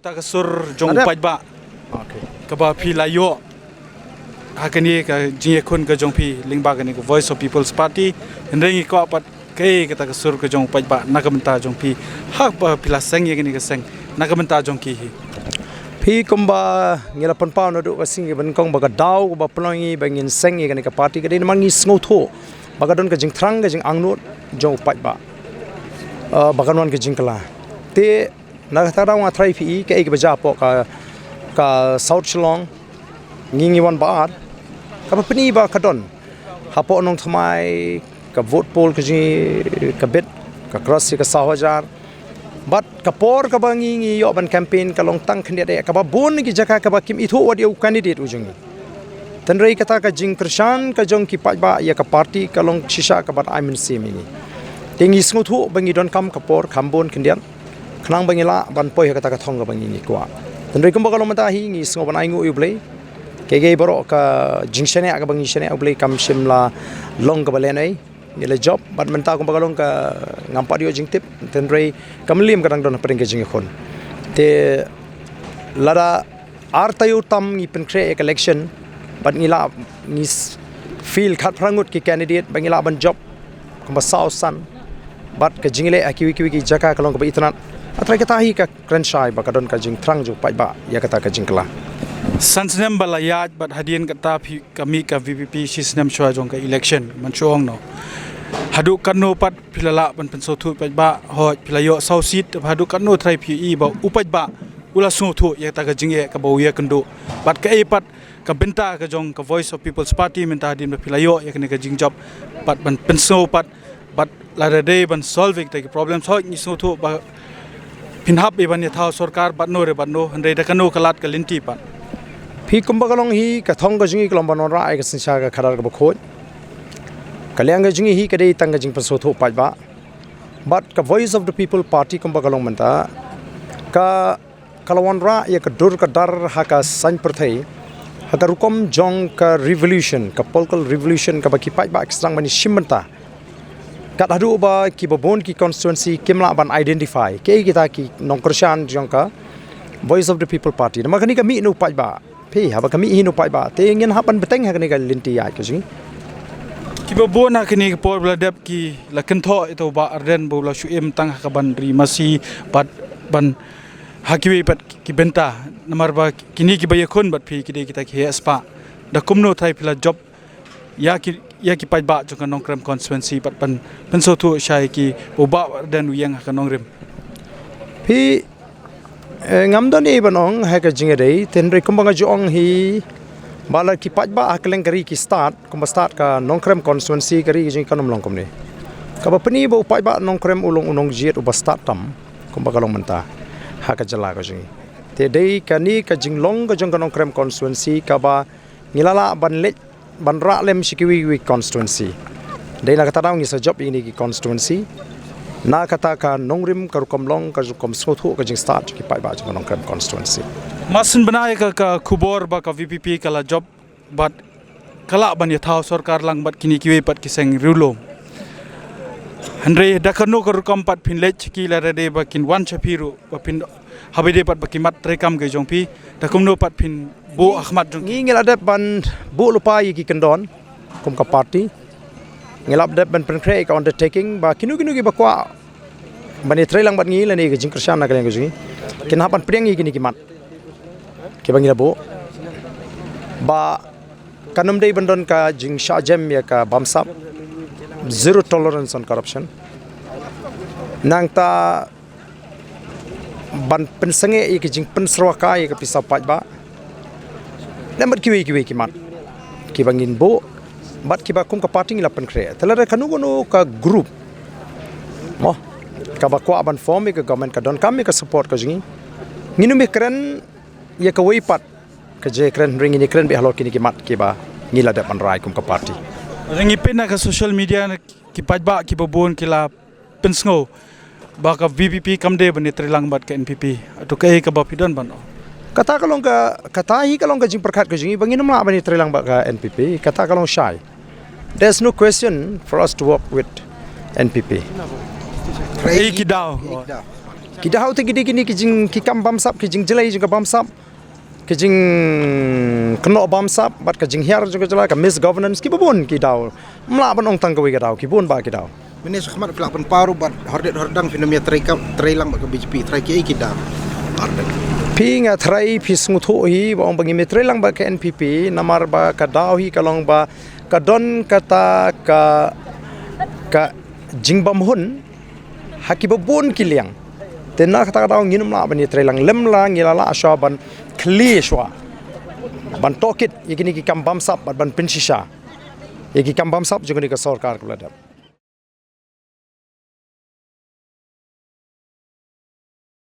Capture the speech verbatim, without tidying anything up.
Ta ka sur jong u paidbah kaba phi la ïoh ha kane ka jingïakhun ka jong phi lyngba kane ka Voice of People's Party. Hynrei ngi kwah pat kaei kata ka sur ka jong u paidbah na ka bynta jong phi, ha ba phi la seng ïa kane ka seng na ka bynta jong ki hi. Phi, kumba ngi la pynpaw naduh ka sngi kaba nyngkong ba ka daw kaba pynlong ïa ngi ba ngin seng ïa kane ka party ka dei namar ngi sngewthuh ba ka don ka jingthrang ka jingangnud jong u paidbah, eh, ba kan wan ka jingkylla. Te na kata ka daw nga tharai phi i kaei kaba jia hapoh ka, ka South Shillong, ngi ngi wan ba ar, kaba pyni ba ka don hapoh Nongthymmai, ka vote poll ka jong, ka bit ka cross ïa ka saw hajar. Bad ka por kaba ngi ngi ïoh ban campaign ka long tang khyndiat eh, kaba bun ki jaka kaba kim ithuh wat ïa u candidate u jong ngi. Hynrei kata ka jingkyrshan ka jong ki paidbah ïa ka party ka long shisha kaba ai mynsiem ïa ngi. Te ngi sngewthuh ba ngi donkam ka por kham bun khyndiat khnang ba ngi lah ban poi ha kata ka thong kaba ngi ngi kwah. Hynrei kumba ka long mynta hi ngi sngew ban ainguh ïa u Blei. Kaei kaei baroh ka jingshaniah kaba ngi shaniah, u Blei kam shym la long kaba lehnoh. Ngi la jop bad mynta kumba ka long ka ngam pat ïoh jingtip, hynrei ka mylliem ka dang don hapdeng ka jingïakhun. Te lada ar taïew tam ngi pynkhreh ïa ka election bad ngi la, ngi s-, field khatphra ngut ki candidate ba ngi lah ban jop kumba saw san, bad ka jingleh ha kiwei kiwei ki jaka ka long kaba itynnad. Nga tharai kata hi ka kren shai ba ka don ka jingthrang jong u paidbah ïa kata ka jingkylla. San snem ba la ïaid bad hadien kata phi ka mih ka VPP shi snem shuwa jong ka election, man shu ong noh. Haduh katno pat phi la lah ban pynsngewthuh paidbah, hooid phi la ïoh saw seat, haduh katno trai phi i ba u paidbah u la sngewthuh ïa kata ka jingeh kaba u ïakynduh? Bad kaei pat ka bynta ka jong ka Voice of People's Party mynta hadien ba phi la ïoh ïa kane ka jingjop bad ban pynsngew pat, bad lada dei ban solve ïa kita ki problem, hooid ngi sngewthuh ba phin hap ïa ban ïathaw sorkar bad no re bad no, hynrei da kano ka lad ka lynti pat? Phi, kumba ka long hi ka thong ka jong ngi ka long ban wanrah ïa ka synshar ka khadar kaba khuid. Ka liang ka jong ngi hi ka dei tang ka jingpynsngewthuh paidbah. Bad ka Voice of the People Party kumba ka long mynta ka ka la wanrah ïa ka dur ka dar ha ka saiñ pyrthei ha ka rukom jong ka revolution, ka political revolution kaba ki paidbah ki sdang ban ïashim bynta. Kat haduh ba kiba bun ki constituency kim lah ban identify kaei kita ki nongkyrshan jong ka Voice of the People Party. Namar kane ka mih na u paidbah. Phi, haba ka mih hi na u paidbah, te ngin hap ban bteng ha kane ka lynti ïaid ka jong ngi. Kiba bun ha kane ka por ba la dep ki la kynthoh ïa uta u Bah Ardent ba u la shu im tang ha ka ban ri masi bad ban ha kiwei pat ki bynta, namar ba kine kiba ïakhun bad phi ki dei kita ki heh spah. Da kumno trai phi la jop ïa ki, ïa ki paidbah jong ka Nongkrem constituency bad ban pynsngewthuh shai ki ba u Bah Ardent u ïeng ha ka nongrim? Phi, eh, ngam don ei ban ong ha ka jingïadei, hynrei kumba nga ju ong hi ba la ki paidbah ha kylleng ka ri ki stad, kumba stad ka Nongkrem constituency ka ri ka jong ngi kan ym long kumne. Kaba pyni ba u paidbah Nongkrem u long u nongjied uba stad tam kumba ka long mynta ha ka jylla ka jong ngi. Te dei kane ka jinglong ka jong ka Nongkrem constituency kaba ngi la lah ban leit ban rah lem sha kiwei kiwei constituency. Dei na kata daw ngi sa jop ïa kine ki constituency na kata ka nongrim, ka rukom long, ka rukom sngewthuh, ka jingstad jong ki paidbah jong ka Nongkrem constituency. Mar shen bnai ka, ka khubor ba ka VPP ka la jop bad ka lah ban ïathaw sorkar lang bad kine kiwei pat ki seng riewlum. Hynrei da kano ka rukom pat phin leit sha ki lada dei ba kin wan sha phi ruh, ba phin, haba dei pat ba ki mad treikam ki jong phi, da kumno pat phin buh ha khmat jong ki? Ngi ngi la dep ban buh lypa ïa ki kyndon kum ka party. Ngi la dep ban pynkhreh ïa ka undertaking ba kino kino kiba kwah ban ïatreilang bad ngi lane ka jingkyrshan na ka liang ka jong ngi, kin hap ban pdiang ïa kine ki mat kiba ngi la buh. Ba kan ym dei ban don ka jingshah jem ïa ka bamsap, zero tolerance on corruption. Nangta ban pynsangeh ïa ka jingpynsyrwa kai ïa ka pisa paidbah. Lem bad kiwei kiwei ki mat kiba ngin buh bad kiba kum ka party ngi la pynkhreh. Te lada kano kano ka group mo kaba kwah ban form ïa ka government, ka donkam ïa ka support ka jong ngi, ngin ym ïakren ïa kawei pat ka jingkren, hynrei ngin ïakren beit halor kine ki mat kiba ngi la dep ban rai kum ka party. Hynrei ngi peit na ka social media, na ki paidbah kiba bun ki la pynsngew ba ka VPP kam dei ban ïatreilang bad ka NPP. Hato kaei kaba phi don ban ong? Kata ka long ka, kata hi ka long ka jingpyrkhat ka jong ngi ba ngin ym lah ban ïatreilang bad ka NPP. Kata ka long shai. There's no question for us to work with NPP. Ei ki daw. Ki daw te ki dei kine ki jing ki kam bamsap, ki jingjlei jong ka bamsap, ki jingkynnoh bamsap bad ka jinghiar jong ka jylla, ka misgovernance, kiba bun ki daw. Ym lah ban ong tang kawei ka daw, ki bun bah ki daw. Mynne shakhmat phi lah pynpaw ruh bad hordit hordang phin ym ïa trei ka, trei lang bad ka B J P, trei kiei ki daw. Phi nga trei, phi sngewthuh hi ba ong ba ngim ïa trei lang bad ka N P P, namar ba ka daw hi ka long ba ka don kata ka, ka jingbymhun ha kiba bun ki liang. Te na kata ka daw ngin ym lah ban ïa trei lang, lymda ngi la lah shuwa ban khlieh shuwa, ban tohkit ïa kine ki kam bamsap bad ban pynshisha ïa ki kam bamsap jong kane ka sorkar kaba la dep.